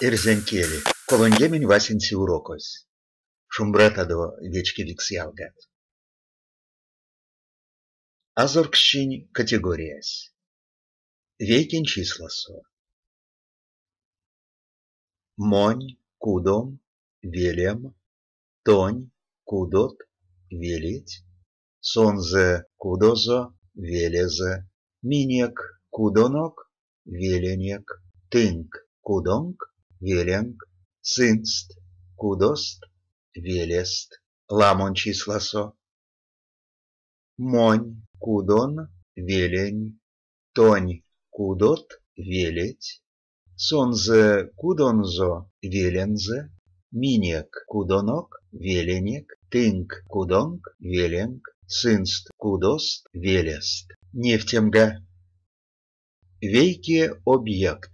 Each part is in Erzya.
Эрзянь кель, 35-це урокось. Шумбратадо, вечкевикс ялгат! Азорксчинь категориясь. Вейкень числасо. Монь кудом, велем, тонь кудот, велеть, сонзэ кудозо, велезэ, минек кудонок, веленек, тынк кудонк, веленк, сынст кудост, велест. Ламонь числасо. Монь кудон, велень, тонь кудот, велеть, сонзэ кудонзо, велензэ, минек кудонок, веленек, тынк кудонк, веленк, сынст кудост, велест. Невтемга. Вейке объект.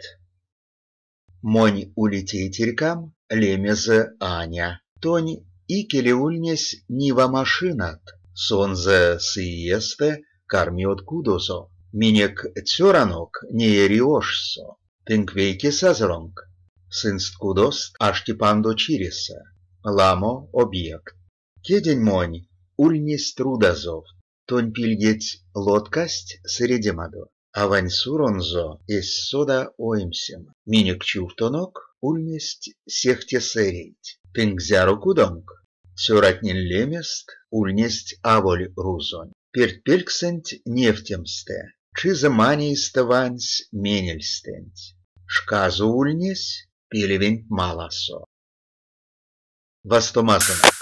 Монь ули тейтерькам, лемезэ Аня. Тонь икеле ульнесь Нива машинат, сонзэ сы иестэ карми од кудозо. Минек цёранок ней эри ошсо. Тынк вейке сазоронк. Сынст кудост ашти пандо чиресэ. Ламо объектт. Кедень монь ульнесть рудазовт. Тонь пильгеть лоткасть сэредемадо. Авань суронзо эзть сода оймсема. Минек чувтонок ульнесть сехте сэрейть. Тынк зяро кудонк? Цёратнень лемест ульнесть аволь рузонь. Пертьпельксэнть невтемстэ чизэ манейстэ вансь менельстэнть. Шказо ульнесь пелевенть маласо. Вастомазонок!